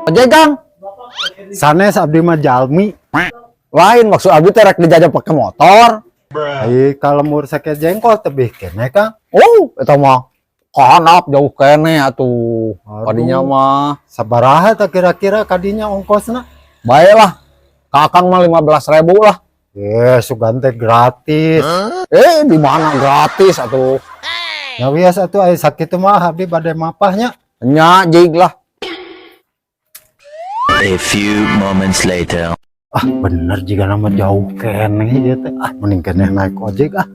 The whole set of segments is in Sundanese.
Ojek, Kang? Sanes, abdi mah jalmi. Lain, maksud abdi teh rek dijajap pakai motor. Ai ka lembur Seke Jengkol tebih keneh, Kang? Oh, eta mah kahandap jauh keneh atuh. Aduh. Kadinya mah. Sabaraha tah kira-kira kadinya ongkosna? Baiklah. Ka Akang mah 15.000 lah. Eh, sugan teh gratis. Eh, di mana gratis atuh? Ya wios atuh, aya sakitu mah abdi bade mapah nya. Nya jig lah. A few moments later. Ah, bener jigana mah jauh keneh ieu teh. Ah, mending keneh naik ojek ah.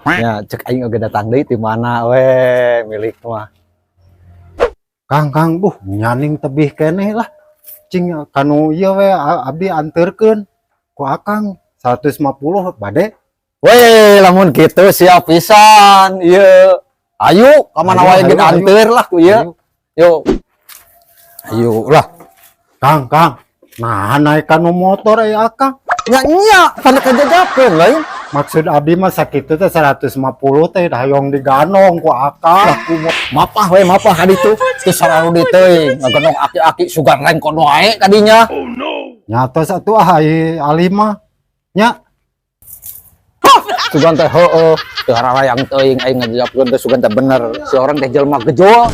Ya, cek aing oge datang deui ti mana we milik mah. Kang, Kang, buh, nyaning tebih keneh lah. Cing kanu ieu we abdi anterkeun ku Akang 150 bade. Weh, lamun kitu siap pisan. Ieu. Ayo, ka mana Ayo, wae ayo, ge ayo. Anter lah ku ieu. Ayo. Yuk. Ayo lah. Kang, Kang. Nah, naik kanu motor aya Akang. Nya nya, kan kajajakeun lain. Maksud abdi mah sakitu teh 150 teh hayong diganong ku Akang. Lah ku mapah we, mapah ka ditu. Teu sararudi teuing, ngagendong aki-aki sugan rengkon wae kadinya. Nya tos atuh ah, ai ali mah. Nya. Sugan teh heueuh, teu hararayang teuing aing ngajajapkeun teh, sugan teh bener. Si orang teh jelema gejol.